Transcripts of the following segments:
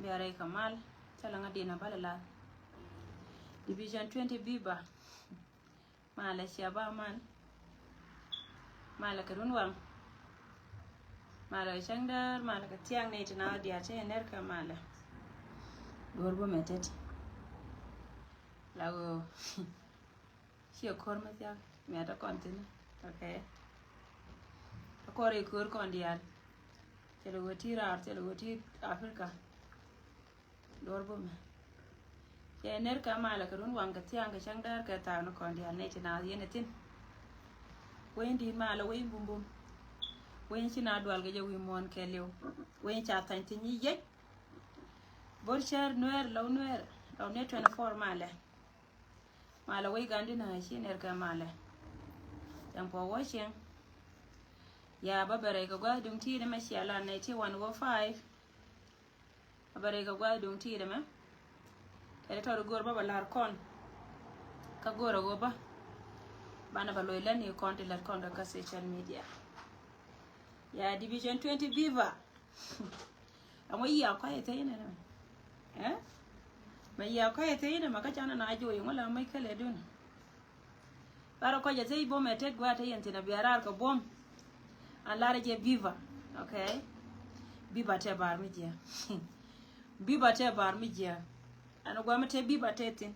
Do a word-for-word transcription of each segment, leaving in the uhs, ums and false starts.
Yarɛ kɛ mal, cä la ŋa dina bal la. Division twenty Biba. Malɛ cia ba man. Malɛ kɛ run waŋ. Malɛ kɛ cäŋ däär, malɛ kɛ thiaŋ ni ti na diaal cä yɛ ner kɛ malɛ. Go̱r bä mɛ tet. La ɣöö. Ciɛ ko̱r mi thiak, mɛ tɛ kɔn thin. Ok. Tɛ kɔr i̱ ko̱r kɔn diaal. Cɛ lɛ wä ti raar, cɛ lɛ wä ti Africa. Duɔr bumɛ. Cɛ ner kɛ malɛ kɛ run waŋ kɛ thiaŋ kɛ cäŋ däär kɛ thaak ni kɔn diaal nɛ ci naath yɛn ɛ thin. Wec in di̱i̱t malɛ, wec in bumbum. Wec in ci na dual kɛ jɛ wi̱i̱ muɔ̱ɔ̱n kɛ liw. Wec in ca thany thin nyi yec. Bor cär nuɛɛr, lɔw nuɛɛr, lɔw ni twenty four malɛ. Malɛ wec gandi na ci ner kɛ malɛ. Thank for watching. Ya ba bɛ rɛy kɛ gua̱th duŋ ti̱i̱t mɛ cia lan nɛ ti one oh five. Ba bɛ rɛy kɛ gua̱th duŋ ti̱i̱t mɛ. Kɛ ti tɔt go̱r ba ba lar kɔn. Kä go̱r a go̱ ba. Banɛ ba loc lɛn ni kɔn ti lɛt kɔn kɛ kä social media. Ya Division twenty Biba. Aŋɔ yia kɔc ɛ thec inɛ nɛ mɛ. Ɛ? Mɛ yia kɔc ɛ thec inɛ mɛ kä canɛ na joc ŋɔ la mec kälɛ dun. Lar kɔc ɛ thec buɔm ɛ tet gua̱a̱ te yɛn thin a bia raar kɛ buɔm. An lar jɛ Biba. Ok. Biba tɛ bar mi jiɛ. Biba tɛ bar mi jiɛ. An gua̱a̱ mi te Biba te thin.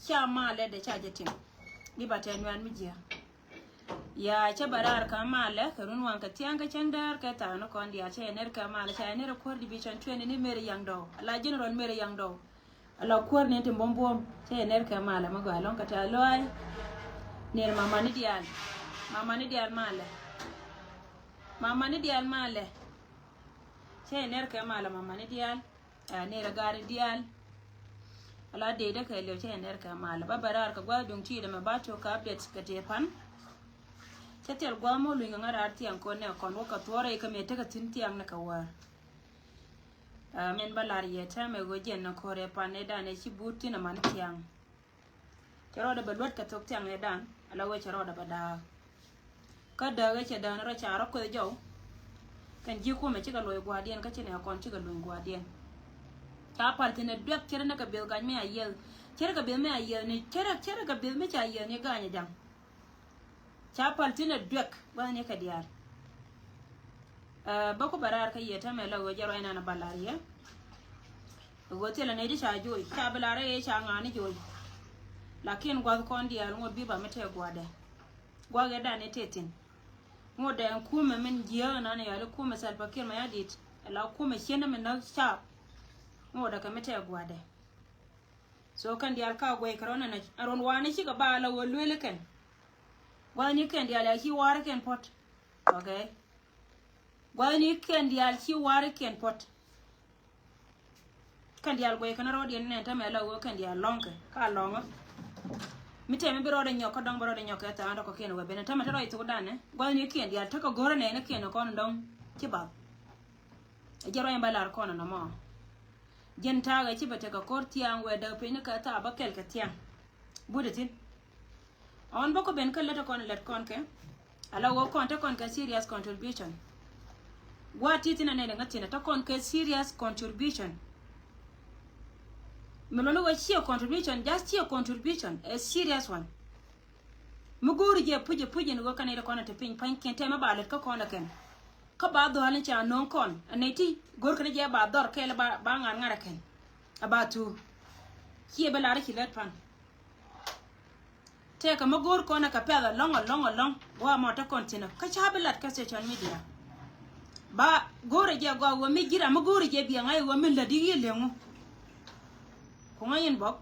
Ca malɛ dee ca jɛ tim. Biba tɛ nuan mi jiɛ. Ya cä bɛ raar kä malɛ kɛ run waŋ kɛ thiaŋ kɛ cäŋ däär kɛ thaak ni kɔn diaal cä yɛ ner kɛ malɛ ca yɛ ner kuäär Division twenty ni Mary Yaŋ Dɔw. Ala General Mary Yaŋ Dɔw. Ala kuäär ni ti buɔm buɔm cä yɛ ner kɛ malɛ mi gɔaa lɔŋ kɛ tɛ̈th lɔaac. Ner mamani diaal. Mamani diaal malɛ. Mamani diaal malɛ. Cä yɛ ner kɛ malɛ mamani diaal. Ɛ ner a gari diaal. Ala dee dee kɛ liw cɛ ner kɛ mal ba bɛ raar kɛ gua̱a̱th duŋ ti̱i̱t ɛmɛ ba tok kɛ update kɛ tëë pan. Cɛ thil gua̱a̱th mɔ luny kɛ ŋa̱ raar thiaŋ kɔn nɛ kɔn wä kɛ thuɔrɛ kɛ mëë tekɛ thi̱n thiaŋ ni kɛ wäär. Ɛ min ba lar yɛ tɛmɛ ɣöö jɛn ni kɔrɛ pan ni danɛ ci buut thi̱n ɛman thiaŋ. Cɛ rɔɔdɛ bɛ luɔt kɛ thok thiaŋ ëëdan ala wee cɛ rɔɔdɛ bɛ da̱a̱k. Kä dääk ëë cɛ dään rɔ ca rɔ kueth jɔw. Kɛn ji̱ kumɛ cikɛ luɔ̱c gua̱a̱rdiɛn kä ci nɛ kɔn cikɛ luny gua̱a̱rdiɛn. Ca pal thi̱n ɛ duɛk cɛ rɛ ni kɛ bieth ga̱ny mi a yieth. Cɛ rɛ kɛ bieth mi a yieth ni cɛ rɛ cɛ rɛ kɛ bieth mi ca yieth ni ga̱ny ɛ ja̱ŋ. Ca pal thi̱n ɛ duɛk gua̱thni kɛ diaal. Ɛ bä ku bɛ raar kä yɛ tɛmɛ la ɣöö jɛ ruac nan a ba lar yɛ. Ɣöö thilɛ nɛy ti ca joc ca bi lar ɛ ca ŋa̱a̱n ni joc. Lakin gua̱th kɔn diaal ŋot bi ba mi tɛɛ gua̱dɛ. Gua̱th ɛ dan ɛ tëë thi̱n. Ŋot dɛ ɛn kumɛ min jiääk nan yali kumɛ Salva Kiir Mayardit. Ɛ la kumɛ ciendä min näk caap. Ŋot dɛ kɛ mi tɛɛ gua̱dɛ. So kɛn diaal ka guɛc kɛ rɔn ɛn a rɔn wani cikɛ ba la ɣöö lueli kɛn. Gua̱thni kɛn diaal ya ci wari kɛn puɔt. Ok. Gua̱thni kɛn diaal ci wari kɛn puɔt. Kɛn diaal guɛc kɛn rɔɔdiɛn nɛn tämɛ la ɣöö kɛn diaal lɔ̱ŋkɛ ka lɔ̱ŋä. Mi tɛmɛ bi rɔɔdɛ nyɔk kä dɔ̱ŋ bi rɔɔdɛ nyɔk kɛ tha̱a̱ŋ rɔ kɔ̱kiɛn wee ben tämɛ te rɔɔc thok danɛ gua̱thni kɛn diaal tekɛ go̱rä nɛn kɛn kɔn dɔ̱ŋ ci bath. Ɛ jɛ rɔɔc ba lar kɔn nɔmɔ. Jiɛn ta̱a̱ ɣɛ ci bɛ tekɛ ko̱r thia̱a̱ŋ wee däk piny ni kɛ tha̱a̱ bä kɛl kɛ thia̱a̱ŋ. But ithin. Ɔn bä kɔ ben kä lät kɔn lät kɔn kɛ. Ala wä kɔn te kɔn kɛ serious contribution. Gua ti thin anɛ ŋä thin te kɔn kɛ serious contribution. Mi lɔni wä ciɛ contribution, just ciɛ contribution, a serious one. Mi go̱o̱ri jɛ puc jɛ puc in wä kɛn iri kɔn te piny pany kɛn te mi ba lät kä kɔn kɛn. Kä ba dhɔal ni ca no̱o̱ŋ kɔn anɛ ti go̱o̱r kɛn jɛ ba dhɔr kɛɛl ba ŋa̱r ŋa̱r kɛn. A ba thu. Ciɛ bɛ lar ci lät pan. Tëëkɛ mi go̱o̱r kɔn ɛ kɛ pɛth alɔ̱ŋ alɔ̱ŋ alɔ̱ŋ. Wa mɔ te kɔn thinä kä ca bi lat kä social media. Ba go̱o̱rɛ jɛ gɔaa wä mi ji̱ra mi go̱o̱rɛ jɛ biɛ ŋa̱c wä mi lät i̱ yiëë leŋu. Ku ŋa̱c in bɔk.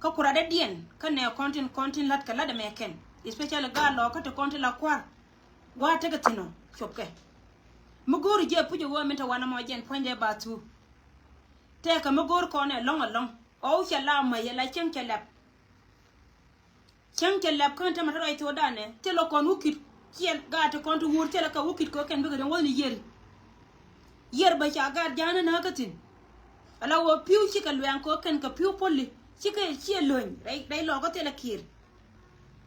Kä kuratdɛ diɛn kä nɛ kɔn tin kɔn tin la̱t kɛ la̱t ɛmɛ kɛn. Especially gaa lɔ kä ti kɔn tin la kua̱r. Gua̱a̱th tekɛ thi̱n ɔ copkɛ. Mi go̱o̱ri jiɛ puc ɛ ɣöö min te wanɛ mɔ jɛn puɔ̱nydɛ ba thuu. Tɛɛkɛ mi go̱o̱r kɔn ɛ lɔ̱ŋ ɛ lɔ̱ŋ ɣɔw cɛ la mäc ɛ la cieŋ cɛ lɛp. Cieŋ cɛ lɛp kä tämɛ te rɔy thokdanɛ thilɛ kɔn wä ki̱t ciɛ gaat ti kɔn ti wuur thilɛ kɛ wä ki̱t kɛ kɛn bikɛ riŋ wäthni yiëri. Yiër bä ca gaat ja̱a̱n ni nääkä thi̱n. Ala ɣöö pi̱w cikɛ luɛŋ kɛ kɛn kɛ pi̱w poli cikɛ ciɛ löny rɛy lɔɔkä thilɛ ki̱i̱r.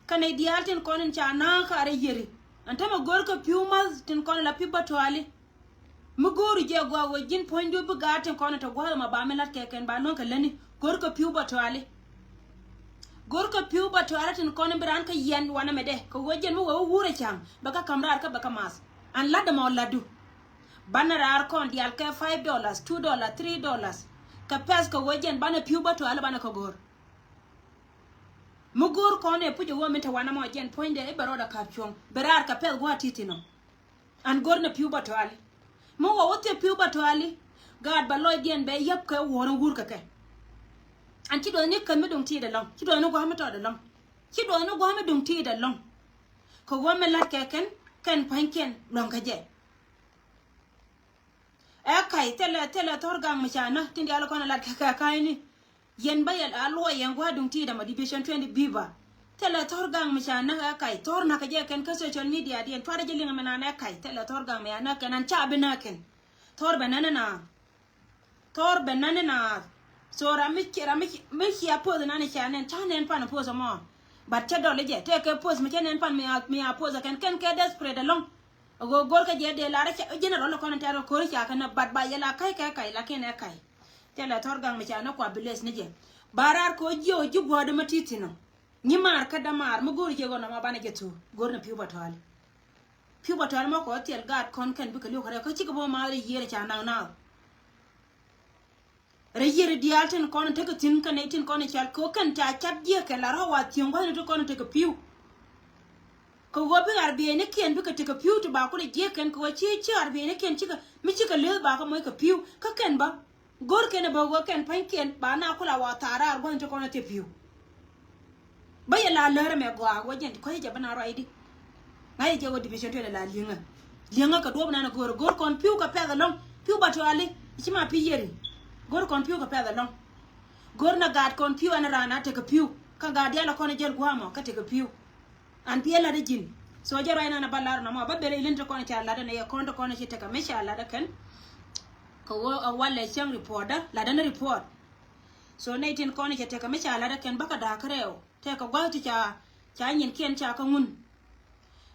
Kɛnɛ diaal tin kɔn in ca na̱a̱ŋ kaarɛ yieri ɛn tämɛ go̱rkä pi̱w ma̱th tin kɔn in la pi̱ bä tuaali. Mi go̱o̱ri jɛ gɔaa ɣöö ji̱n puɔ̱nydu bi gaat tin kɔn in te gua̱a̱th ɛmɔ ba mi la̱t kɛ kɛn ba luäŋ kɛ lätni. Go̱rkɛ pi̱w bä tuali. Go̱rkɛ pi̱w bä tuali tin kɔn in bi raan kä yɛn wanɛ mɛ dɛ kɛ ɣöö jɛn mi wee wä wur ɛ ca̱ŋ bɛ kä ka̱m raar kä bɛ kä math. An la̱t ɛmɔ la̱tdu. Banɛ raar kɔn diaal kɛ five dollars, two dollars, three dollars. Kɛ pɛth kɛ ɣöö jɛn banɛ pi̱w bä tuali banɛ kɛ go̱r. Mi go̱r kɔn ɛ puc ɛ ɣöö min te wanɛ mɔ jɛn puɔ̱nydɛ i̱ bɛ rɔɔdɛ ka̱p cuɔ̱ŋ bɛ raar kɛ pɛth gua̱a̱th ti̱ti̱ nɔ. An go̱r nɛ pi̱w bä tuali. Mi wä wä thiep pi̱w bä tuali. Gaat bä lɔcdiɛn bɛ yäp kɛ wuɔ̱ɔ̱r in wur kɛ kɛ. An ci duɔth ni kän mi duŋ ti̱i̱t ɛlɔ̱ŋ ci duɔth ni gua̱a̱th mi tɔt ɛlɔ̱ŋ. Ci duɔth ni gua̱a̱th mi duŋ ti̱i̱t ɛlɔ̱ŋ. Kɛ ɣöö mi la̱t kɛ kɛn kɛn pa̱nykiɛn luäŋ kä jɛ. Ɛ ka̱y thilɛ thilɛ thɔ̱r gaŋ mi ca näk tin diaal kɔn ɛ la̱t kɛ kɛ ka̱yni. Yɛn bä yɛ a luɔc yɛn gua̱a̱r duŋ ti̱i̱t ɛmɔ division twenty biba. Thilɛ thɔ̱r gaŋ mi ca näk ɛ ka̱y thɔ̱r na̱k kɛ jɛ kɛn kä social media diɛn cuarɛ jɛ liŋ ɛmɛ nan ɛ ka̱y thilɛ thɔ̱r gaŋ mi ca näk kɛn an ca bi näk kɛn. Thɔ̱r bɛ nɛn ɛ naath. Thɔ̱r bɛ nɛn ɛ naath. So ram mi ci ram mi ci mi cia poth nan ɛ ca nɛn ca nɛn pan poth ɛmɔ. But cɛ dɔl ɛ jɛ tëëkɛ poth mi cɛ nɛn pan mi a mi a poth ɛ kɛn kɛn kɛ desperate ɛlɔ̱ŋ. A go̱o̱r go̱o̱r kä jɛ dee lar ɛ ca general ɛ kɔn ɛ tɛr kɛ ko̱r ɛ ca kɛn ɛ but ba yɛ la ka̱y kɛ ka̱y lakin ɛ ka̱y. Thilɛ thɔr gaŋ mi ca ni kua bi leth ni jɛ. Ba raar kɛ ɣöö jiɛ ɣöö ji̱ gua̱a̱r dämä ti̱ti̱ nɔ. Nyi maar kä dämaar mi go̱o̱r jiɛ ɣöö nɔmɔ banɛ jɛ thuuk go̱o̱r ni pi̱w bä tɔ̱a̱li. Pi̱w bä tɔ̱a̱li mɔ kɛ ɣöö thil gaat kɔn kɛn bikɛ li̱w kɛ rɛw kä cikɛ bä maath rɛy yiëër ca naŋ naath. Rɛy yiëër diaal tin kɔn tekɛ thi̱n kä nɛy tin kɔn cal kɛ ɣöö kɛn ca cat jiɛk kɛn la rɔ̱ wa thi̱eŋ gua̱thni ti kɔn tekɛ pi̱w. Kɛ ɣöö bi ɣar bieynikiɛn bikɛ tekɛ pi̱w ti ba kulɛ jiɛk kɛn kɛ ɣöö ci ci ɣar bieynikiɛn cikɛ mi cikɛ leth ba kɛ moc kɛ pi̱w kä kɛn bä. Go̱r kɛn ɛ bä ɣöö kɛn pa̱nykiɛn ba na kula wa thaar raar gua̱thni ti kɔn a thie pi̱w. Bä yɛ la lär ɛmɛ gɔaa ɣöö jɛn ti kɔ̱c jɛ bä na ruacdi. Ŋa̱c jɛ ɣöö division twenty la li̱eŋä. Li̱eŋä kɛ duɔ̱ɔ̱p nan ɛ go̱r ɛ go̱r kɔn pi̱w kɛ pɛth ɛlɔ̱ŋ. Pi̱w bä tuali ci ma pi̱ yieri. Go̱r kɔn pi̱w kɛ pɛth ɛlɔ̱ŋ. Go̱r na gaat kɔn pi̱w ɛn raan a tekɛ pi̱w kä gaat diaal ɛ kɔn ɛ jäl gua̱a̱mɔ kä tekɛ pi̱w. An piɛ lat ji̱n. So jɛ ruac nan a ba lar nɔmɔ ba ben ilin ti kɔn ca lat ni yɛ kɔn ti kɔn ci tekɛ mi ca lat kɛn. Kɛ wä a walɛ cäŋ report da lat ni report. So nɛy tin kɔn ca tekɛ mi ca lat kɛn ba kɛ da̱a̱k rɛw tekɛ gua̱th ti ca ca nyin kiɛn ca kä ŋun.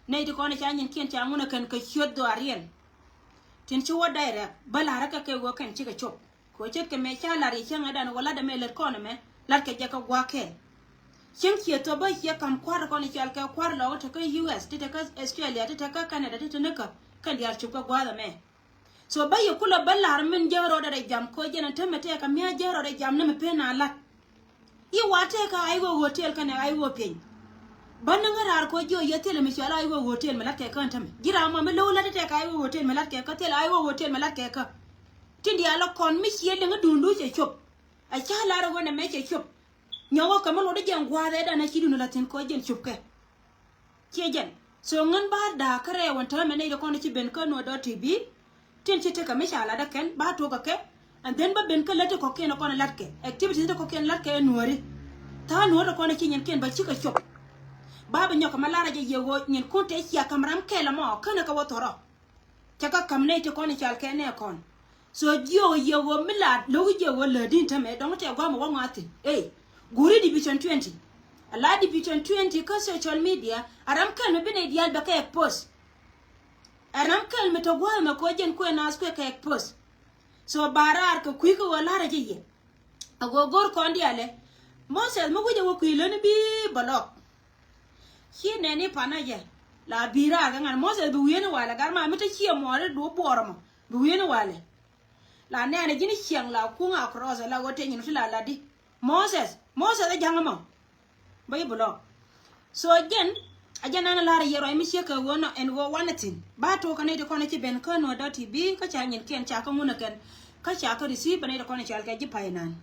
Nɛy ti kɔn ca nyin kiɛn ca ŋun kɛn kɛ ciöt dhuaar yɛn. Tin ci wä direct ba lar kɛ kɛ wä kɛn cikɛ cop. Kɛ ce̱tkɛ mëë ca lar yɛ cäŋ ɛ dan wä lat ɛmɛ lät kɔn ɛmɛ lat kɛ jɛ kɛ gua̱a̱k kɛɛl. Cäŋ ciɛ thop bä ciɛ ka̱m kua̱r kɔn i̱ cɔal kɛ kua̱r lɔk ti kä U S ti ti kä Australia ti ti kä Canada ti ti ni kä kɛn diaal cup kɛ gua̱a̱th ɛmɛ. So bä yɛ kulɛ bä lar min jäk rɔɔdɛ rɛy jam kɛ jɛn ɛ tämɛ tɛɛkä mia̱ jäk rɔɔdɛ jam ni mi pen a lat. I̱ wa tëëkä a i̱ wä hotel kɛnɛ a i̱ wä pieny. Bä ni ŋä raar kɔ jiɔ yɛ thilɛ mi cɔal a i̱ wä hotel mi latkɛ kä ɛn tämɛ ji̱ ram ma mi lo̱w lat tëëkä a i̱ wä hotel mi latkɛ kä thilɛ a i̱ wä hotel mi latkɛ kä. Tin diaal ɔ kɔn mi ciɛ liŋ i̱ duundu cɛ cop. A ca lar i̱ wä nɛ mɛ cɛ cop. Nyɔk wä kɛ mi luɔt i̱ jɛn gua̱a̱th ɛ dan a ci duundu la thi̱n kɔ jɛn cop kɛ. Ciɛ jɛn. So ŋän ba da̱a̱ kärɛ wän täämɛ nɛy ti kɔn ci ben kä nuɔ̱t dɔ̱r ti bi. Tin ci tekɛ mi ca lat ɛ kɛn ba tuɔk ɛ kɛ. And then ba ben kä lät ti kɔ̱kiɛn ɛ kɔn ɛ latkɛ. Activities ti kɔ̱kiɛn latkɛ ɛ nuɔ̱ri. Tha̱a̱ŋ nuɔ̱t ɛ kɔn ɛ ci nyin kiɛn ba cikɛ cop. Ba bi nyɔk kɛ ma lar ɛ jɛ yɛ ɣöö nyin kun tëë cia ka̱m ram kɛl ɛmɔ känɛ kɛ wä thɔrɔ. Cɛ kä ka̱m nɛy ti kɔn ɛ cal kɛ nɛ kɔn. So jiök yɛ ɣöö mi la lo̱k jiɛ ɣöö lätdi̱n tämɛ dɔ̱ŋ tɛ gua̱a̱mɛ wä ŋɔath thi̱n. Ey, guuri division twenty. A la division twenty kä social media a ram kɛl mi bi nɛy diaal bɛ kɛ expose. A ram kɛl mi te gua̱a̱mɛ kɛ ɣöö jɛn kuɛ naath kuɛ kɛ expose. So ba raar kɛ kui̱ kä ɣöö la̱rä jɛ yɛ. A ɣöö go̱r kɔn diaalɛ. Moses mi wi̱cɛ wä kui̱ läni bi bä lɔk. Ci nɛni panä jɛ la bi̱i̱ raar kɛ ŋa̱n Moses bi wi̱i̱ni walɛ gat ma mi te ciɛ muɔɔri duɔ̱ɔ̱p buɔɔr ɛmɔ bi wi̱i̱ni walɛ. La nɛɛnɛ ji̱n ciɛŋ la kuŋ a cross la ɣöö te nyin ti la latdi. Moses, Moses ɛ ja̱ŋ ɛmɔ. Bä yi bi lɔk. So jɛn a jɛn an lar yɛ ruac mi ciek kɛ ɣöö nɔ ɛn ɣöö wanɛ thi̱n ba tok kɛ nɛy ti kɔn ci ben kä nuɔ̱t dɔ̱r ti bi kä ca nyin kiɛn ca kä ŋun ɛ kɛn kä ca kä receive bɛ nɛy ti kɔn cɔal kɛ ji̱ pay nan.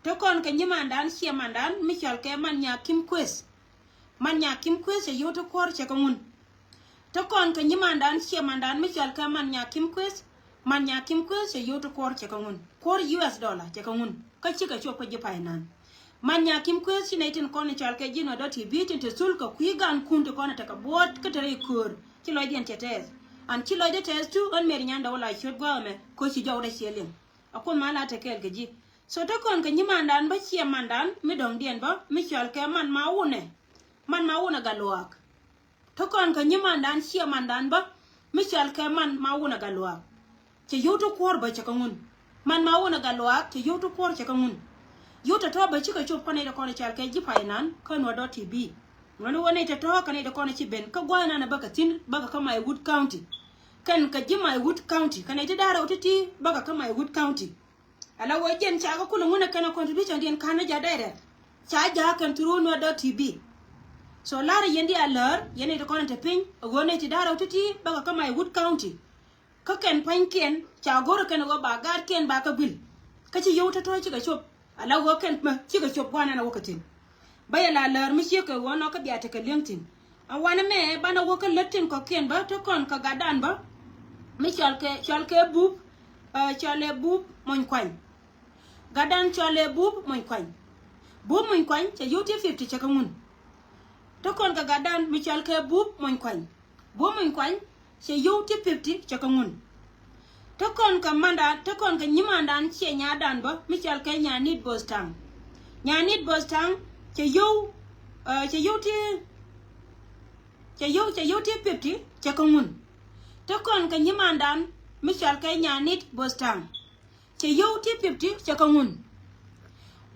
Te kɔn kɛ nyimandan ciɛ mandan mi cɔal kɛ man nyakim kueth. Man nyakim kueth cɛ yio̱w ti kuɔr cɛ kɛ ŋun. Te kɔn kɛ nyimandan ciɛ mandan mi cɔal kɛ man nyakim kueth. Man nyakim kueth cɛ yio̱w ti kuɔr cɛ kɛ ŋun. Kuɔr U S dollar cɛ kɛ ŋun. Kä cikɛ cuɔp kä ji̱ pay nan. Man nyakim kueth ci nɛy tin kɔn cɔal kɛ ji̱ nuɔ̱t dɔ̱r ti bi tin te thul kɛ kui̱ gan kun ti kɔn tekɛ buɔ̱ɔ̱t kä te rɛy köör ci lɔcdiɛn cɛ tɛɛth. An ci lɔcdɛ tɛɛth tu ɣän mɛr nyan dɔw la ciöt gua̱a̱mɛ ko̱ ci jɔwdɛ ciɛ liŋ. A kuoth ma la te kɛɛl kɛ ji̱. So te kɔn kɛ nyimandan bä ciɛ mandan mi dɔ̱ŋdiɛn bä mi cɔal kɛ man ma wunɛ. Man ma wunɛ gat luaak. Te kɔn kɛ nyimandan ciɛ mandan bä mi cɔal kɛ man ma wunɛ gat luaak. Cɛ yio̱w ti kuɔ̱r bä cɛ kä ŋun. Man ma wun ɛ gat luaak cɛ yio̱w ti kuɔ̱r cɛ kä ŋun. Yio̱w tɔ̱tɔ̱ bä cikɛ cop kä nɛy ti kɔn cɔal kɛ ji̱ pay nan kä Nuer dot T V. Ŋuɛni wä nɛy tɔ̱tɔ̱ kä nɛy ti kɔn ci ben kä gua̱a̱th nan bä kɛ thi̱n bä kɛ kä Maiwut County. Kɛn kɛ ji̱ Maiwut County kɛ nɛy ti da̱rɛ wä ti̱ti̱ bä kɛ kä Maiwut County. Ala wä jɛn ca kä kulɛ ŋun ɛ kɛn ɛ contribution diɛn ka̱n ni ja̱ dɛrɛ. Ca ja̱ kɛn through Nuer dot T V. So la̱rä yɛn di a läär yɛn nɛy ti kɔn in te piny ɛ ɣöö nɛy ti da̱rɛ wä ti̱ti̱ bä kɛ kä Maiwut County. Kä kɛn pa̱nykiɛn ca go̱rä kɛn ɣöö ba gaatkiɛn ba kɛ guil. Kä ci yio̱w tɔ̱tɔ̱ cikɛ cop ala ɣöö kɛn mɛ cikɛ cop gua̱a̱th nan a wä kɛ thi̱n. Bä yɛ la läär mi ciek kɛ ɣöö nɔ kä bia tekɛ li̱eŋ thi̱n. A wanɛ mɛ banɛ wä kä lät tin kɔ̱kiɛn bä te kɔn kɛ gatdan bä. Mi cɔl kɛ cɔl kɛ Bup, cɔl ɛ Bup Mony Kuany. Gatdan cɔl ɛ Bup Mony Kuany. Bup Mony Kuany cɛ yio̱w ti fifty cɛ kɛ ŋun. Te kɔn kɛ gatdan mi cɔl kɛ Bup Mony Kuany. Bup Mony Kuany cɛ yio̱w ti fifty cɛ kɛ ŋun. Te kɔn kɛ mandan te kɔn kɛ nyimandan ciɛ nyadan bä mi cɔal kɛ Nyanit Bo̱o̱th Ta̱ŋ. Nyanit Bo̱o̱th Ta̱ŋ cɛ yio̱w, cɛ yio̱w ti cɛ yio̱w cɛ yio̱w ti fifty cɛ kɛ ŋun. Te kɔn kɛ nyimandan mi cɔal kɛ Nyanit Bo̱o̱th Ta̱ŋ. Cɛ yio̱w ti fifty cɛ kä ŋun.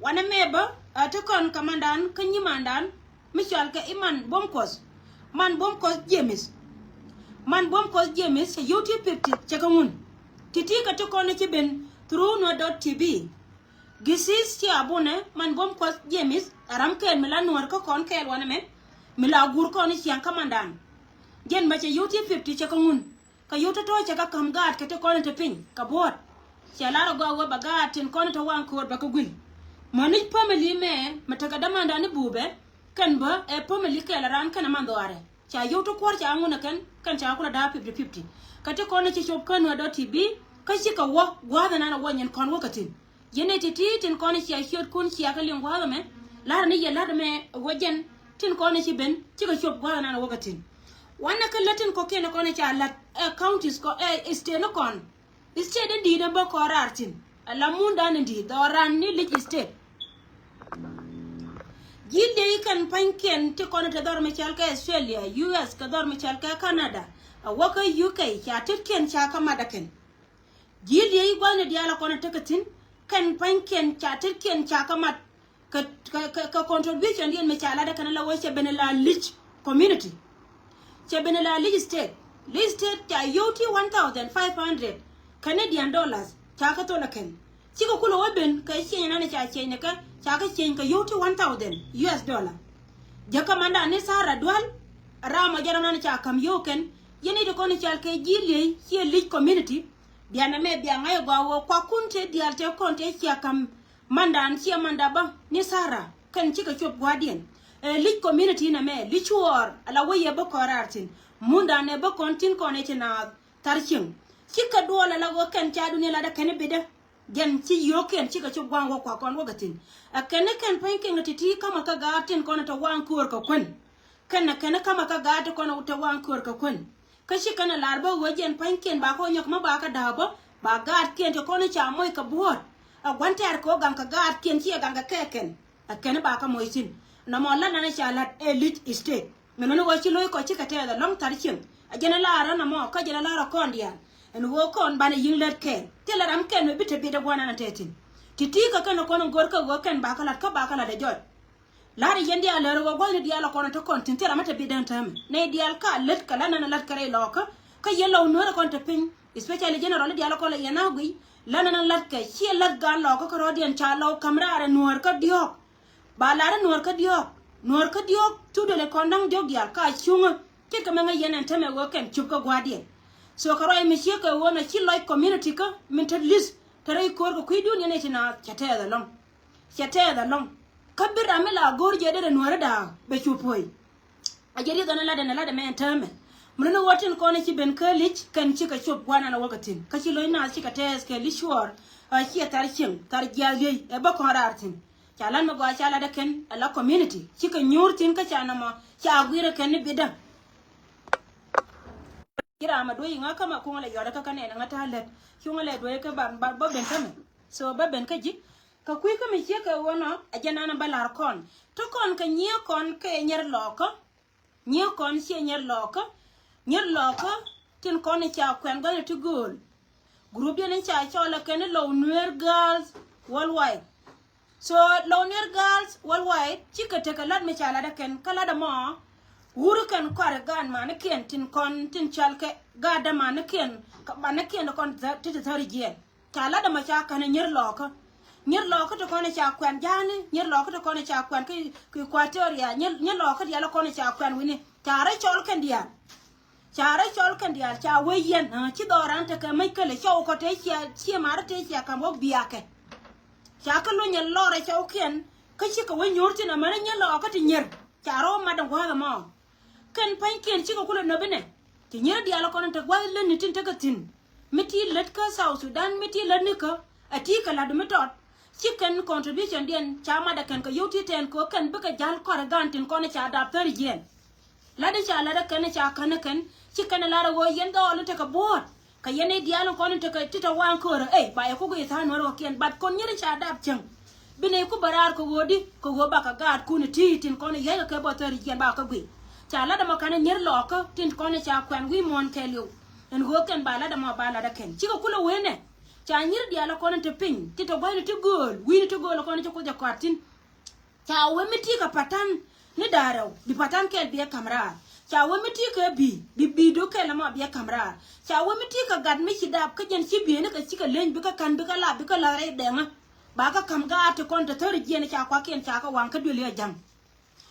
Wanɛ mɛ bä a ti kɔn kɛ mandan kä nyimandan mi cɔal kɛ i̱ man Buɔ̱m Kuɔth. Man Buɔ̱m Kuɔth James. Man Buɔ̱m Kuɔth James cɛ yio̱w ti fifty cɛ kä ŋun. Ti̱ti̱ kɛ ti kɔn ci ben through Nuer dot T V. Gisis ci a bunɛ man Buɔ̱m Kuɔth James a ram kɛɛl mi la Nuɔr kä kɔn kɛɛl wanɛ mɛ. Mi la gur kɔn i̱ ciaŋ kä mandan. Jɛn bä cɛ yio̱w ti fifty cɛ kä ŋun. Kä yio̱w tɔ̱tɔ̱ cɛ kä ka̱m gaat kɛ ti kɔn in te piny kɛ buɔ̱ɔ̱t. Cɛ lar a gɔaa wee bɛ gaat tin kɔn in te waŋ köör bɛ kä guil. Mäni family mɛ mɛ tekɛ dämandan ni buubɛ. Kɛn bä ɛ family kɛɛl a raan kɛn a man dhɔaarɛ. Ca yio̱w ti kuɔ̱r ca ŋun ɛ kɛn kɛn ca kulɛ da̱a̱ fifty fifty. Kä ti kɔn in ci cop kä Nuer dot T V. Kä cikɛ wä gua̱a̱th ɛnan a wä nyin kɔn wä kɛ thi̱n. Yɛn ɛ ti̱ti̱ tin kɔn in cia ciötkun cia kä liŋ gua̱a̱th ɛmɛ. La̱rä ni yɛ la̱t ɛmɛ ɛ wä jɛn tin kɔn in ci ben cikɛ cop gua̱a̱th ɛnan a wä kɛ thi̱n. Wanɛ kä lät tin kɔ̱kiɛn kɔn ca la̱t ɛ counties kɔ ɛ state ni kɔn. State in di̱i̱t in bä kɔn raar thi̱n ala mundan in di̱i̱t dhɔran ni lic state. Ji̱ liey kɛn pa̱nykiɛn ti kɔn te dhɔr mi cɔal kɛ Australia, U S kɛ dhɔr mi cɔal kɛ Canada. A wä kä U K ca tetkiɛn ca kä mat ɛ kɛn. Ji̱ liey gua̱thni diaal a kɔn tekɛ thi̱n kɛn pa̱nykiɛn ca tetkiɛn ca kä mat. Kɛ, kɛ, kɛ, kɛ contribution diɛn mi ca lat ɛ kɛn la wä cɛ ben la lic community. Cɛ ben la lic state. Lic state ca yio̱w ti one thousand five hundred Canadian dollars ca kä thol ɛ kɛn. Cikɛ kulɛ wä ben kɛ cieny nan ca cieny ni kɛ ca kä cieny kɛ yio̱w ti one thousand U S dollar. Jɛ kä mandan ni Sara Dual ram a jɛ ram nan ca ka̱m yio̱w kɛn. Yɛn i̱ ti kɔn i̱ cal kɛ ji̱ liey ciɛ lic community. Bianɛ mɛ bia ŋa̱c ɛ gɔaa wä kuakun te diaal te kɔn te cia ka̱m. Mandan ciɛ manda bä ni Sara kɛn cikɛ cop gua̱diɛn. Ɛ lic community nɛ mɛ lic cuɔɔr ala wä yɛ bä kɔn raar thi̱n. Mundan ɛ bä kɔn thi̱n kɔn ɛ ci naath thar cieŋ. Cikɛ duɔl ala wä kɛn ca duni ladä kɛn i̱ bidä. Jɛn ci yio̱o̱kiɛn cikɛ cop gua̱a̱ŋ wä kua̱r kɔn wä kɛ thi̱n. Ɛ kɛn i̱ kɛn pa̱ny kiɛn kɛ ti̱ti̱ ka̱mä kä gaat tin kɔn ɛ te waŋ köör kɛ kuän. Kɛn ɛ kɛn i̱ ka̱mä kä gaat tin kɔn ɛ te waŋ köör kɛ kuän. Kä ci kɛn ɛ lar bä ɣöö jɛn pa̱nykiɛn ba kɔn nyɔk mä ba kä da̱a̱ bä ba gaatkiɛn ti kɔn i̱ ca moc kɛ buɔ̱ɔ̱t. Ɛ gua̱n tɛ̈r kɛ ɣöö gaŋ kɛ gaatkiɛn ci ɛ gaŋ kɛ kɛɛkɛn. Ɛ kɛn i̱ ba kä moc thi̱n nɔmɔ lat nan i̱ ca la̱t ɛ lic state. Min ɣän i̱ ɣöö ci lo̱ckɔ cikɛ tɛɛth ɛlɔ̱ŋ thar cieŋ. Ɛ jɛn i̱ laarä nɔmɔ kä jɛn i̱ laarä kɔn diaal ɛn ɣöö kɔn banɛ yi̱ŋ lät kɛɛl thilɛ ram kɛn mɛ bi te biet ɛ gua̱n nan ɛ tɛth thi̱n. Ti̱ti̱ kɛ kɛn ɛ kɔn in go̱r kɛ ɣöö kɛn ba kä la̱t kä ba kä la̱t ɛ jɔc. La̱rä yɛn diaal lär ɣöö gua̱thni diaal ɛ kɔn ɛ te kɔn thi̱n thil ram ɛ te bi däŋ täämɛ nɛy diaal ka lät kɛ la̱t nɛn ɛ la̱t kɛ rɛy lɔɔkä. Kä yɛn lɔw nuäärä kɔn te piny especially general diaal ɛ kɔn lɛ yɛn a guiy. La̱t nɛn ɛ la̱t kɛ ciɛ la̱t gaan lɔɔkä kä rɔ̱diɛn ca lɔw ka̱m raarɛ nuäär kä diɔ̱ɔ̱k. Ba la̱rä nuäär kä diɔ̱ɔ̱k nuäär kä diɔ̱ɔ̱k thuk duël ɛ kɔn da̱ŋ diɔ̱ɔ̱k diaal ka cuŋä. Ce̱tkɛ mɛŋä yɛn ɛn täämɛ ɣöö kɛn cup kä gua̱a̱diɛn. So kɛ ruac mi ciek kɛ ɣöö na ci lɔc community kä min te li̱th te rɛy ko̱o̱r kɛ kui̱dun yɛn ɛ ci naath cɛ tɛɛth ɛlɔ̱ŋ. Cɛ tɛɛth ɛlɔ̱ŋ. Kä bi ram mi la go̱o̱r jɛ derɛ nuäärä da̱a̱k bɛ cu puɔ̱i. A jɛ rieth ɣän ɛ lat ɛn ɛ lat ɛmɛ ɛn täämɛ. Mun ni ɣöö tin kɔn ɛ ci ben kä lic kɛn cikɛ cop gua̱n an ɛ wäkɛ thi̱n kä ci lo̱c naath cikɛ tɛɛth kɛ lic cuɔɔr. A ciɛ thar cieŋ thar jiaath liey ɛ bä kɔn raar thi̱n. Ca lat mi gɔaa ca lat ɛ kɛn ɛ la community cikɛ nyuur thi̱n kä ca nɔmɔ ca gui̱i̱r ɛ kɛn ni bidä. Ci ram ɛ duec iŋä kä ma kuŋä lɛ yɔt ɛ kä kä nɛn iŋä ta̱a̱ lät cuŋä lɛ duec kä ba ba ben kä mɛ. So ba ben kä ji̱. Kɛ kui̱ kä mi ciek kɛ ɣöö nɔ a jɛn an bä la̱r kɔn te kɔn kɛ nyiee kɔn kɛ nyɛr lɔɔkä. Nyiee kɔn ciɛ nyɛr lɔɔkä. Nyɛr lɔɔkä tin kɔn i̱ ca kuɛn gua̱n i̱ ti gööl. Group diɛn in ca cɔl ɛ kɛn i̱ Lou Nuer Girls Worldwide. So Lou Nuer Girls Worldwide cikɛ tekɛ lat mi ca lat ɛ kɛn kä lat ɛmɔ. Wur kɛn kɔarɛ gaat manikiɛn tin kɔn tin cɔal kɛ gaat dämanikiɛn kɛ manikiɛn ti kɔn ti te thäri jiɛn. Ca lat ɛmɔ ca kän i̱ Nyir Lɔɔkä. Nyir Lɔɔkä ti kɔn i̱ ca kuɛn ja̱a̱ni, Nyir Lɔɔkä ti kɔn i̱ ca kuɛn ki, ki Equatoria, Nyir, Nyir Lɔɔkä diaal kɔn i̱ ca kuɛn wi̱ni. Ca rɛy cɔl kɛn diaal. Ca rɛy cɔl kɛn diaal ca wee yɛn, ah, ci dhɔran tekɛ mäc kälɛ cɔw kɔ te cia, cia marä te cia kam wä biakɛ. Ca kä luny ɛ lɔrɛ cɔwkiɛn kä cikɛ wä nyuur thin amäni Nyir Lɔɔkä ti Nyir. Ca rɔ mat ɛn gua̱a̱th ɛmɔ. Kɛn pa̱nykiɛn cikɛ kulɛ nöp inɛ. Ci Nyir diaal kɔn in te gua̱th lätni tin tekɛ thi̱n. Mi ti lät kä South Sudan, mi ti lät ni kä, a ti kɛ la̱t mi tɔt. Ci kɛn contribution diɛn ca mat ɛ kɛn kɛ yio̱w ti tɛn kɛ ɣöö kɛn bikɛ ja̱l kɔaarɛ gaat tin kɔn in ca dap thäri jiɛn. Lat in ca lat ɛ kɛn in ca kän ɛ kɛn, ci kɛn ɛ lar ɛ ɣöö yɛn dhɔɔl in tekɛ buɔ̱ɔ̱t. Kɛ yɛn i̱ diaal in kɔn in tekɛ ti te waŋ köörä, ey, ba yɛ ku guiy tha̱a̱ŋ Nuäär kɔ̱kiɛn, but kɔn Nyir in ca dap cäŋ. Bi nɛy ku bä raar kɛ ɣöödi, kɛ ɣöö bakɛ gaatkun iti tin kɔn i̱ yäc kɛ kɛ bä thäri jiɛn bakɛ guiy. Ca lat ɛmɔ kɛn i̱ Nyir Lɔɔkä tin kɔn i̱ ca kuɛn wi̱i̱ muɔ̱ɔ̱n kɛɛliw. Ɛn ɣöö kɛn ba lat ɛmɔ ba lat ɛ kɛn. Cikɛ kulɛ wee nɛ. Ca Nyir diaal ɛ kɔn in te piny, ti te gua̱thni ti gööl, wi̱i̱ni ti gööl ɛ kɔn in ci Kuoth jɛ kɔaar thi̱n. Ca wee mi ti kɛ Patan ni da̱ŋ rɛw, bi Patan kɛl bi ɛ ka̱m raar. Ca wee mi ti kɛ Bii, bi Bii do̱k kɛl ɛmɔ bi ɛ ka̱m raar. Ca wee mi ti kɛ gat mi ci dap kä jɛn ci Bii ni kɛ cikɛ leny bikɛ ka̱n bikɛ lap bikɛ la̱th rɛy dɛŋä. Ba kä ka̱m gaat ti kɔn te thäri jiɛn ca kuakiɛn ca kɛ waŋ kä duëli ɛ ja̱ŋ.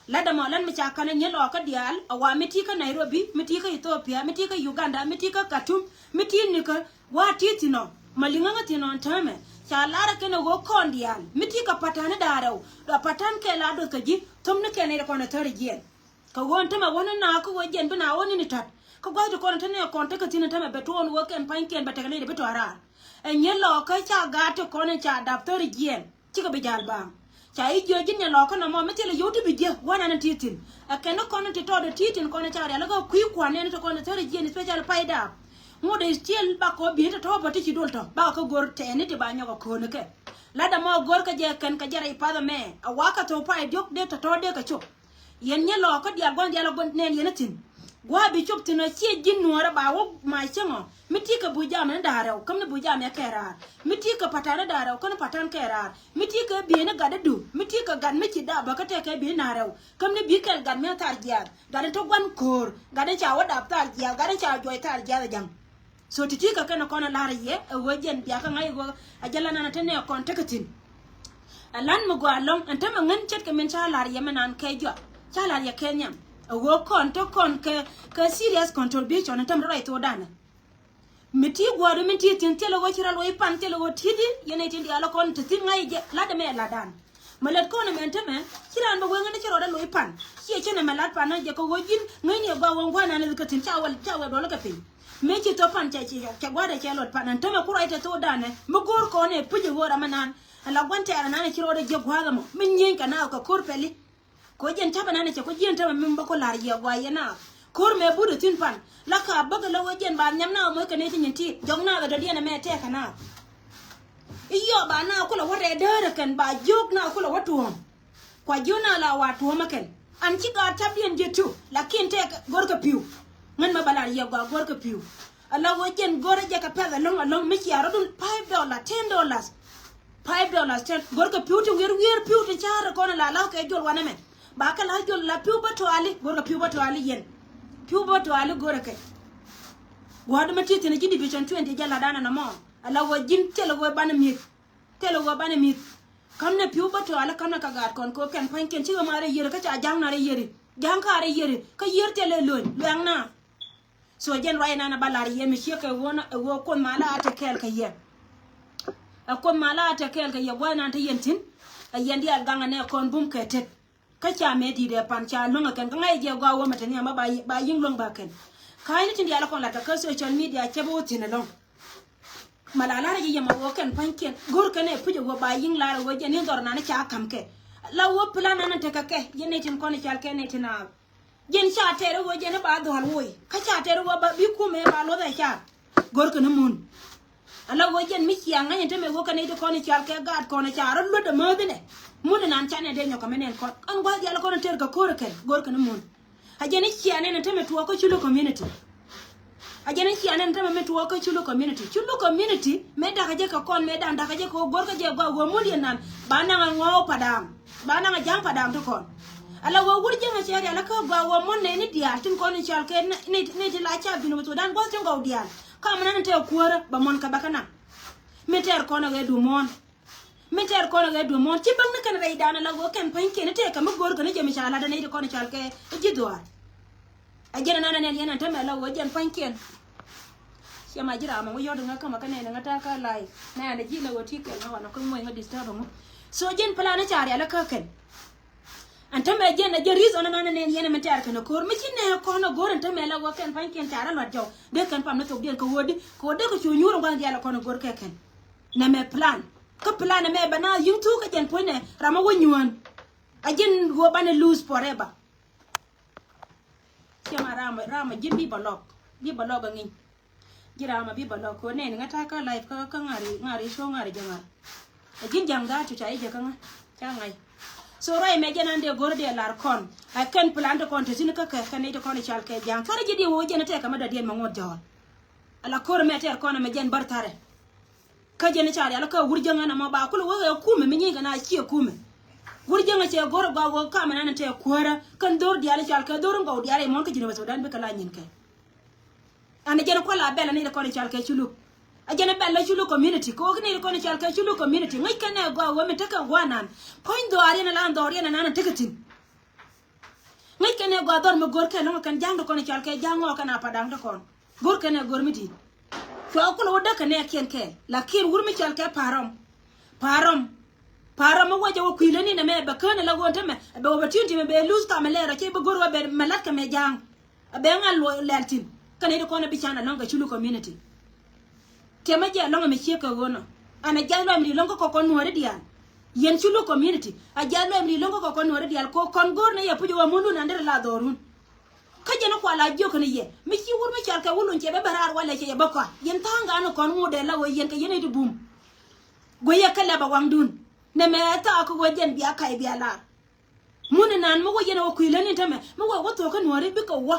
Lat ɛmɔ lat mi ca kän ɛ Nyir Lɔɔkä diaal, a wa mi ti kä Nairobi, mi ti kä Ethiopia, mi ti kä Uganda, mi ti kä Khartoum, mi ti ni kä wa ti thi̱n ɔ, ma liŋä ŋä thi̱n ɔ ɛn täämɛ. Ca lar ɛ kɛn ɛ ɣöö kɔn diaal mi ti kä Patan ni da̱ŋ rɛw, dɔ̱ Patan kɛl a do̱th kä ji̱, thom ni kɛn nɛy ti kɔn ɛ thäri jiɛn. Kɛ ɣöö ɛn täämɛ wä ni naath kä ɣöö jiɛn bi naath wä ni ni ta̱t. Kä gua̱th ti kɔn ɛ te nɛy kɔn tekɛ thi̱n ɛn täämɛ bɛ tuɔɔk ni ɣöö kɛn pa̱nykiɛn bɛ tekɛ nɛy ti bi tɔ̱ raar. Ɛ Nyir Lɔɔkä ca gaat ti kɔn in ca dap thäri jiɛn. Cikɛ bi ja̱l baaŋ. Ca i̱ jiö ji̱n Nyir Lɔɔkä nɔmɔ mi thilɛ yio̱w ti bi jiö gua̱nan in ti thi̱n. Ɛ kɛn ni kɔn in ti tɔɔt in ti thi̱n kɔn in ca rialikä kui̱ kua̱n in ti kɔn in thäri jiɛn, especially pay dap. Ŋot in still bakɔ bi̱i̱n ti tɔ̱ bä ti ci dol tɔ̱ bakɔ kä go̱r tɛɛni ti ba nyɔk ɛ köönikɛ. Lat ɛmɔ go̱r kä jɛ kɛn kɛ jɛ rɛy path ɛmɛ. A wakä thok pay diɔ̱k dee tɔ̱tɔ̱ dee kɛ cop. Yɛn Nyir Lɔɔkä diaal gua̱n diaal a gua̱n nɛn yɛn a thi̱n. Gua̱a̱ bi cop thi̱n a ciɛ ji̱n Nuäärä ba wä mac cäŋɔ. Mi ti kɛ buc jam ni da̱ŋ rɛw, käm ni buc jam yɛ kɛ raar. Mi ti kɛ Patan ni da̱ŋ rɛw, käm ni Patan kɛ raar. Mi ti kɛ Bii ni gat idu, mi ti kɛ gat mi ci dap bä kä tɛkɛ Bii ni da̱ŋ rɛw. Käm ni Bii kɛl gat mi a thar jiaath. Gat in te gua̱n köör, gat in ca wä dap thar jiaath, gat in ca juɔc thar jiaath ɛ ja̱ŋ. So ti̱ti̱ kɛ kɛn kɔn a la̱r yɛ ɛ ɣöö jɛn bia kä ŋa̱c ɛ ɣöö a jɛ lan an a te nɛ kɔn tekɛ thi̱n. Ɛ lan mi gɔaa ɛlɔ̱ŋ ɛn täämɛ ŋän ce̱tkɛ min ca la̱r yɛ mi naan kɛ jɔak ca la̱r yɛ kɛ nhiam. Ɛ ɣöö kɔn te kɔn kɛ, kɛ serious contribution ɛn täämɛ te ruac thokdan. Mi ti gua̱a̱r mi ti thi̱n thilɛ ɣöö ci rɔ loc pan thilɛ ɣöö ti̱t i̱ yɛn ɛ tin diaal ɛ kɔn te thi̱n ŋa̱c ɛ jɛ la̱t ɛmɛ ɛ la̱tdan. Mɛ lät kɔn ɛmɛn tämɛ ci raan bɛ wee ŋäni ci rɔɔdɛ loc pan. Ciɛ cä nɛmɛ lat pan ɛ jɛ kɛ ɣöö ji̱n ŋäcni ɛ gɔaa wä ŋuan an ɛ kä thi̱n ca wɛl ca wɛl duɔl kɛ piny. Mëë ci thop pan cɛ ci cɛ gua̱a̱dɛ cɛ lot pan ɛn tämɛ ku ruac tɛ thokdan ɛ mi go̱o̱r kɔn ɛ puc ɛ ɣöö ram ɛnan. Ɛ la gua̱n tɛɛr ɛnan ɛ ci rɔɔdɛ jiäk gua̱a̱th ɛmɔ mi nyieny kɛ naath kɛ ko̱r pɛli. Kɛ ɣöö jɛn ca̱pɛ nan ɛ cɛ kɔ jiɛn tämɛ mi bä kɔ la̱r yiëë gua̱a̱ yɛ naath. Ko̱r mëë but ɛ thi̱n pan la ka bäkɛ la ɣöö jɛn ba nhiam naath mɔ kɛ nɛy ti nyin ti jɔk naath ɛ dɔ̱diɛn ɛmɛ tɛɛkɛ naath. I̱ yɔɔ ba naath kulɛ wä rɛɛ däärä kɛn ba jiök naath kulɛ wä tuɔ̱ɔ̱m. Kua jiök naath la wa tuɔ̱ɔ̱mä kɛn an ci gaat ca̱pdiɛn ji̱ tu. Lakin tɛɛkɛ go̱rkɛ pi̱u. Ŋän mɛ ba la̱r yiëë gua̱a̱ go̱rkɛ pi̱u. Ala ɣöö jɛn go̱rä jɛ kɛ pɛ̈th ɛlɔ̱ŋ ɛlɔ̱ŋ mi cia rɔ̱dun five dollar, ten dollars. Five dollars, ten. Go̱rkɛ pi̱w ti wier wier pi̱w ti ca̱a̱r kɔn la la kɛ jol wanɛ mɛ. Ba kɛ la jol la pi̱w bä tuali, go̱rkɛ pi̱w bä tuali yɛn. Pi̱w bä tuali go̱rɛ kɛ. Gua̱a̱r dämɛ ti thi̱n ji̱ division twenty jɛ la danɛ nɔmɔ. Ala ɣöö ji̱n thilɛ ɣöö banɛ mi̱th. Thilɛ ɣöö banɛ mi̱th. Ka̱m nɛ pi̱w bä tuali ka̱m nɛ kɛ gaat kɔn kɛ kɛn pa̱nykiɛn cikɛ ma rɛ yieri kä ca ja̱ŋ na rɛ yieri. Ja̱ŋ ka rɛ yieri kä yier thilɛ lo̱ny luɛŋ na. So jɛn ruac ɛnan ɛ ba la̱r yɛ mi ciek kɛ ɣöö na ɛ ɣöö Kuoth malä a te kɛɛl kɛ yɛ. Ɛ Kuoth malä a te kɛɛl kɛ yɛ gua̱th ɛnan te yɛn thi̱n. Ɛ yɛn diaal gaŋ ɛnɛ kɔn bum kɛ tet. Kä ca mëë di̱t ɛ pan ca luäŋ ɛ kɛn kä ŋa̱c ɛ jiɛ gɔaa wä mɛ te nhiam bä ba yi̱ŋ luäŋ ba kɛn. Ka̱a̱cni tin diaal ɛ kɔn la̱t kɛ kä social media cɛ bi wä thi̱n ɛlɔ̱ŋ. Mɛ la la̱r ɛ ji̱ yɛ mɛ wä kɛn pa̱nykiɛn go̱r kɛn ɛ puc ɛ wä ba yi̱ŋ la̱r ɛ wä jɛn ni dhɔr ɛnan ca ka̱m kɛ. La wä plan ɛnan tekɛ kɛ yɛn nɛy tin kɔn i̱ cal kɛ nɛy tin a Jɛn ca tɛr i̱ ɣöö jɛn i̱ ba dhɔl woc. Kä ca tɛr i̱ ɣöö ba bi kumɛ ba luɔth ɛ car. Go̱rkɛ ni mun. Ala ɣöö jɛn mi cia ŋäc in te mɛ ɣöö kɛ nɛy ti kɔn i̱ cal kɛ gaat kɔn i̱ car i̱ luätdɛ määth inɛ. Mun inan ca nɛ dee nyɔk kɛ mi nɛn kɔn. Ɛn gua̱th diaal kɔn in tɛr kɛ ko̱r ikɛn. Go̱rkɛ ni mun. A jɛn i̱ cia nɛn in te mɛ tuɔɔk kä Culo community. A jɛn in cian in tämɛ mi tuɔɔk kä Culu community. Culu community mëë dakä jɛ kɛ kɔn, mëë da̱ŋ dakä jɛ kɛ ɣöö go̱rkä jɛ gɔaa ɣöö mun yɛn nan ba naŋ a ŋɔɔk Padaŋ, ba naŋ a ja̱a̱ŋ Padaŋ ti kɔn. Ala ɣöö wur jiäŋ a cɛ rial a kä gɔaa ɣöö mun nɛy ni diaal tin kɔn in cɔal kɛ ni, ni, ni ti la ca bin wä Thudan gua̱th tin gɔw diaal. Ka mi nan in tɛɛ kuäärä bɛ muɔ̱n kɛ bɛ kä naŋ. Mi tɛɛr kɔn a ɣee du muɔ̱ɔ̱n. Mi tɛɛr kɔn a ɣee du muɔ̱ɔ̱n ci bäŋni kɛn rɛydan ala ɣöö kɛn pa̱nykiɛn i̱ tɛɛk kɛ mi go̱o̱rkɛ ni jɛ mi ca lat a nɛy ti kɔn in cɔal kɛ i̱ ji̱ dhuaar. A jɛn a nan a nɛn yɛn ɛn tämɛ la ɣöö jɛn pa̱nykiɛn. Ciɛ ma ji̱ ram ɛŋu yɔ̱t ɛŋa kämɛ kä nɛn ɛŋa ta̱a̱ kä live. Nɛ ɛn a ji̱ la ɣöö ti kɛn ŋa wanɛ kä ŋuɔ̱c ŋa disturb ɛŋu. So jɛn plan ca rial kä kɛn. Ɛn tämɛ jɛn a jɛn reason ɛn a nan a nɛn yɛn ɛmɛ tɛɛr kɛn a ko̱r. Mi ci nɛ kɔn a go̱r ɛn tämɛ la ɣöö kɛn pa̱nykiɛn ca rɔ luat jɔw. Dee kɛn pam ni thok diɛn kɛ ɣöö di kɛ ɣöö dee kɛ cu nyuur ɛn gua̱n diaal ɛ kɔn a go̱r kɛ kɛn. Nɛmɛ plan. Kä plan ɛmɛ bɛ na yi̱ŋ thuk kä jɛn puɔ̱nynɛ ram a wä nyuään. A jɛn ɣöö banɛ lose forever. Ciɛ ma ram, ram a ji̱n bi bä lɔk. Bi bä lɔk a ŋi̱ny. Ji̱ ram a bi bä lɔk kɛ ɣöö nɛn ŋa ta̱a̱ kä live kä, kä ŋa̱ri, ŋa̱ri show ŋa̱ri jɛ ŋa̱r. A ji̱n ja̱ŋ dha̱a̱t cu ca i̱ jɛ kä ŋa̱. Ca ŋa̱c. So ruac mɛ jɛn an dee go̱r dee lar kɔn. A kɛn plan ti kɔn te thi̱n kä kɛ, kɛn nɛy ti kɔn i̱ cal kɛ ja̱ŋ. Thärɛ ji̱ diɛ wee jɛn a tɛk kɛ ma dɔ̱diɛn mɛ ŋuɔ̱t jɔ̱ɔ̱r. Ala ko̱r mɛ tɛɛr kɔn ɛmɛ jɛn bär thärɛ. Kä jɛn i̱ ca rial kä wur jäŋä nɔmɔ ba kulɛ wee ɛ kumɛ mi nyieny kɛ na ciɛ kumɛ. Wur jäŋä cɛ go̱r ɛ gɔaa wee kamɛ nan tɛ kuäärä kɛn dho̱r diaal i̱ cal kɛ dho̱r in gɔw diaal i̱ muɔ̱n kä ji̱n wee Thudan bikɛ la nyin kɛ. Ɛn ɛ jɛn kual a bɛl ɛ nɛy ti kɔn i̱ cal kɛ Culuk. Ɛ jɛn ɛ bɛl ɛ Culuk community kɛ wä kä nɛy ti kɔn i̱ cal kɛ Culuk community ŋäc kɛn ɛ gɔaa wee mi tekɛ guanan. Puɔ̱ny dhɔaar yɛn ɛ lan dhɔr yɛn ɛ nan ɛ tekɛ thi̱n. Ŋäc kɛn ɛ gɔaa dhɔr mi go̱r kɛ lɔ̱ŋ kɛn ja̱a̱ŋ ti kɔn i̱ cal kɛ ja̱a̱ŋ ŋɔɔk kɛn a Padaŋ ti kɔn. Go̱r kɛn ɛ go̱r mi di̱i̱t. Cua kulɛ wä däk kɛ nɛɛkiɛn kɛɛl. Lakin wur mi cɔal kɛ Pa̱a̱rɔm. Pa̱a̱rɔm. Pa̱a̱rɔm mi wä jɛ wä kui̱ läni nɛmɛ bɛ kään ala ɣöö tämɛ. Bɛ wä bɛ ti̱n ti mɛ bɛ luth kamɛ lɛɛr ɔ cɛ bɛ go̱r wä bɛ mɛ la̱t kɛ mɛ ja̱a̱ŋ. Bɛ ŋa̱ luɔ lɛl thi̱n. Kɛn i̱ ti kɔn ɛ bi can alɔ̱ŋ kɛ Culu community. Tiɛmɛ jɛ alɔ̱ŋ ɛmɛ ciek kɛ ɣöö nɔ. An a jiath lɔɛm ri lo̱ŋ kä kɔkɔn nuɔ̱ɔ̱ri diaal. Yɛn Culu community. A jiath lɔɛm ri lo̱ŋ kä kɔkɔn nuɔ̱ɔ̱ri diaal. Kɛ kɔn go̱o̱r ni yɛ puc ɣöö mundun an derɛ la dhɔrun. Kä jɛn kual a jiök kɛn yɛ. Mi ci wur mi cɔal kɛ wulun cɛ bɛ bɛ raar walɛ cɛ yɛ bä kɔa. Yɛn tha̱a̱ŋ gan kɔn ŋot dee la ɣöö yɛn kɛ yɛn i̱ ti bum. Guiyɛ kɛ lɛp a waŋdun. Nɛmɛ ɛ thaak kä ɣöö jɛn bia kac bia lar. Mun inan mi wä yɛn ɛ wä kui̱ läni tämɛ mi wä wä thuɔ̱k kä nuɔ̱ɔ̱ri bikɛ wä.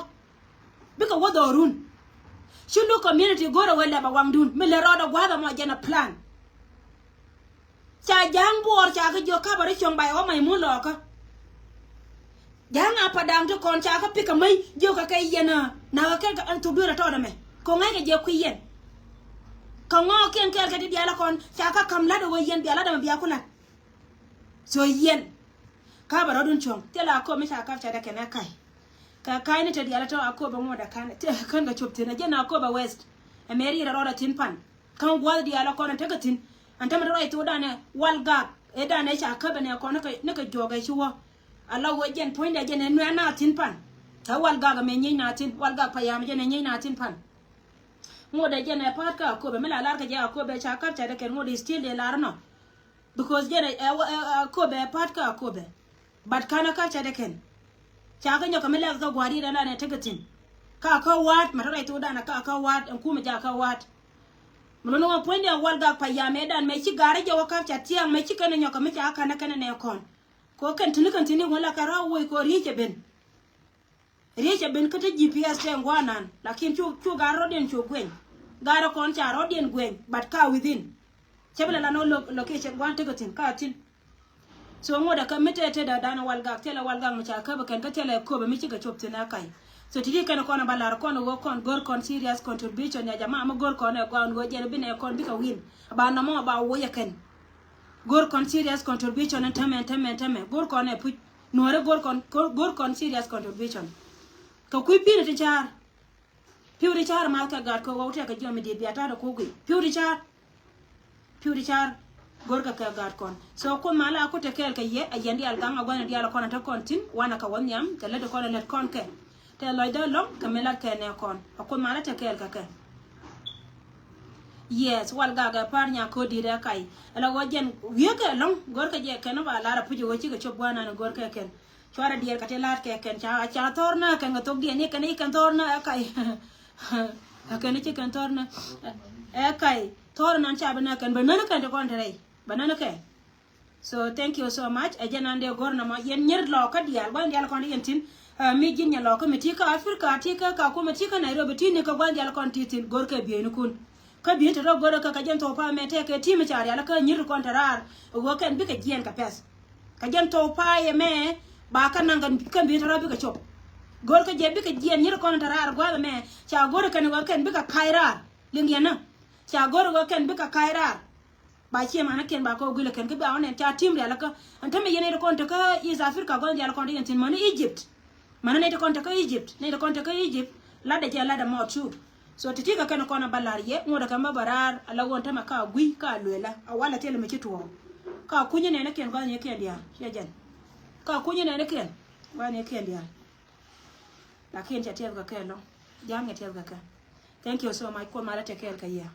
Bikɛ wä dhɔrun. Culu community go̱rɛ wä lɛp a waŋdun mi lɛ rɔɔdɛ gua̱a̱th ɛmɔ jɛn a plan. Ca ja̱a̱ŋ buɔɔr ca kä jiök kapɛ rɔ cuɔ̱ŋ bay wä mac mun lɔɔkä. Ja̱a̱ŋ a Padaŋ ti kɔn ca kä pikɛ mäc jiök kɛ kɛ yɛn a nakä kɛ thuk duer a tɔɔt ɛmɛ. Kɛ ŋa̱ckɛ jɛ kui̱ yɛn. Kɛ ŋɔɔkiɛn kɛɛl kɛ ti diaal a kɔn ca kä ka̱m la̱t ɛ wä yɛn bia la̱t ɛmɛ bia ku la̱t. So yɛn. Kapɛ rɔɔdun cuɔ̱ŋ thilɛ a köp mi ca kap ca dɛ kɛn ɛ ka̱c. Kɛ ka̱cni te diaal a tɔ̱ a köp ɛ ŋuɔ̱t ɛ ka̱n kän kɛ cop thi̱n ɛ jɛn a köp ɛ west. Ɛ mɛ riet ɛ rɔɔdɛ thi̱n pan. Kä gua̱th diaal ɛ kɔn ɛ tekɛ thi̱n. Ɛn tämɛ te ruac thokdan ɛ Walgak ëëdan ɛ ca käp ɛ nɛ kɔn ni kɛ juɔk ɛ ci wä. A la wee jɛn puɔ̱nydɛ jɛn ɛ nuɛ na thi̱n pan. Ɛ Walgak ɛ mɛ nyiec na thi̱n, Walgak payam jɛn ɛ nyiec na thi̱n pan. Ŋot ɛ jɛn ɛ pa̱a̱t kä Akobo mi la lar kɛ jɛ Akobo ɛ ca käp ca dee kɛn ŋot ɛ still dee lar nɔ. Because jɛn ɛ, ɛ, ɛ, Akobo ɛ pa̱a̱t kä Akobo. But ka̱n ɛ käp ca dee kɛn. Ca kä nyɔk kɛ mi lɛk kä gua̱a̱r yet ɛn an ɛ tekɛ thi̱n. Ka kä wa̱a̱t mɛ te ruac thokdan ɛ ka kä wa̱a̱t ɛn kumɛ ja kä wa̱a̱t. Mi luni wä puɔ̱nydɛ Walgak payam ëëdan mɛ ci ga̱r ɛ jɛ wä ka̱p ca thia̱a̱ŋ mɛ ci kɛn ɛ nyɔk kɛ mi ca ka̱n ɛ kɛn ɛ nɛ kɔn. Kɛ ɣöö kɛn tini kɛn tini ŋuɔ̱n la kɛ rɔ̱ woc kɛ ɣöö riec ɛ ben. Riec ɛ ben kä te G P S tɛ ŋuanan lakin cu, cu ga̱r rɔ̱diɛn cu gueny. Ga̱r ɛ kɔn ca rɔ̱diɛn gueny but ka within. Cɛ bi la lan ɣöö lo, location gua̱n tekɛ thi̱n ka thi̱n. So ŋuɔ̱t ɛ kä mi tëë tëë dee dan Walgak thilɛ Walgak mi ca käp ɛ kɛn kä thilɛ Akobo mi cikɛ cop thi̱n ɛ kac. So ti̱ti̱ kɛn kɔn ɛ ba la̱r kɔn ɛ ɣöö kɔn go̱r kɔn serious contribution ya jama mi go̱r kɔn ɛ gɔaa ɛn ɣöö jɛn bi nɛ kɔn bikɛ win. Ba nɔmɔ ba woc ɛ kɛn. Go̱r kɔn serious contribution ɛn tämɛ, ɛn tämɛ, ɛn tämɛ. Go̱r kɔn ɛ puc. Nuɔ̱ɔ̱ri go̱r kɔn, go̱r, go̱r kɔn serious contribution. Kɛ kui̱ pi̱n ti ca̱a̱r. Pi̱w ti ca̱a̱r math kɛ gaat kɛ ɣɔw tɛk kɛ jiɔam mi diet bia ta̱a̱ ti kuɔ̱k guic. Pi̱w ti ca̱a̱r. Pi̱w ti ca̱a̱r. Go̱r kɛ kɛ gaat kɔn. So Kuoth malä a ku te kɛɛl kɛ yɛ, a yɛn diaal gaŋ a gua̱n diaal a kɔn a te kɔn thi̱n, wanɛ kɛ wä nhiam, kɛ lät kɔn a lät kɔn kɛ. Tɛ lɔcdä ɛlɔ̱ŋ kɛ mi lat kɛ nɛ kɔn. A Kuoth malä te kɛɛl kɛ kɛ. Yes, Walgak ɛ pa̱a̱r nya ko̱di̱t ɛ kac. Ɛ la ɣöö jɛn wi̱i̱ kɛ ɛlɔ̱ŋ, go̱r kɛ jɛ kɛn ba lar a puc ɛ ɣöö cikɛ cop gua̱a̱r nan go̱r kɛ kɛn. Cuarɛ diɛɛr kɛ ti la̱a̱t kɛ kɛn ca, ca thɔr nä kɛn kɛ thok diɛn ni kɛn i̱ kɛn thɔr nä ɛ kac. Ɛ kɛn i̱ ci kɛn thɔr nä ɛ kac. Thɔr nan ca bi nä kɛn bɛ nän kɛn ti kɔn te rɛy. Bɛ nän kɛ. So thank you so much. Ɛ jɛn an dee go̱r nɔmɔ yɛn nyir lɔɔkä diaal, gua̱n diaal kɔn yɛn thi̱n. Ɛ, mi ji̱n nyɛ lɔɔkä mi ti kä Africa, ti kä Kakuma, ti kä Nairobi, ti ni kä gua̱n diaal kɔn ti thi̱n, go̱r kɛ bieynikun. Kä bieyni te rɔ go̱r kä, kä jɛn thok pay mɛ tɛkɛ ti mi ca rial kä nyir kɔn te raar. Ɛ ɣöö kɛn bikɛ jiɛɛn kɛ pɛ̈th. Kä jɛn thok pay mɛ ba kä naŋ kɛn bieyni te rɔ bikɛ cop. Go̱r kä jɛ bikɛ jiɛɛn nyir kɔn te raar gua̱a̱th mɛ. Ca go̱r kɛn ɣöö kɛn bikɛ ka̱c raar. Liŋ yɛn nä. Ca go̱r ɣöö kɛn bikɛ ka̱c raar. Ba ciɛ manä kiɛn ba kɛ wä guilɛ kɛn kä ba wä nɛn ca tim rial kä. Ɛn tämɛ yɛn nɛy ti kɔn te kä East Africa gua̱n diaal kɔn te yɛn thi̱n mäni Egypt. Mäni nɛy ti kɔn te kä Egypt, nɛy ti kɔn te kä Egypt. Latdɛ jɛ latdɛ mɔɔt cu. So ti ti kɛ kɛn kɔn a ba la̱r yɛ ŋuɔ̱t ɛ kɛn bä bä raar a la ɣöö ɛn tämɛ ka gui̱ ka luelä a walɛ thilɛ mi ci tuɔɔk. Ka kunyä nɛn kiɛn gua̱n yɛ kiɛn diaal ciɛ jɛn. Ka kunyä nɛn kiɛn gua̱n yɛ kiɛn diaal. Lakin cɛ tiɛth kɛ kɛɛl lɔ. Ja̱a̱ŋ kɛ tiɛth kɛ kɛ. Thank you so much. Kuoth malä tɛ kɛɛl kɛ yɛ.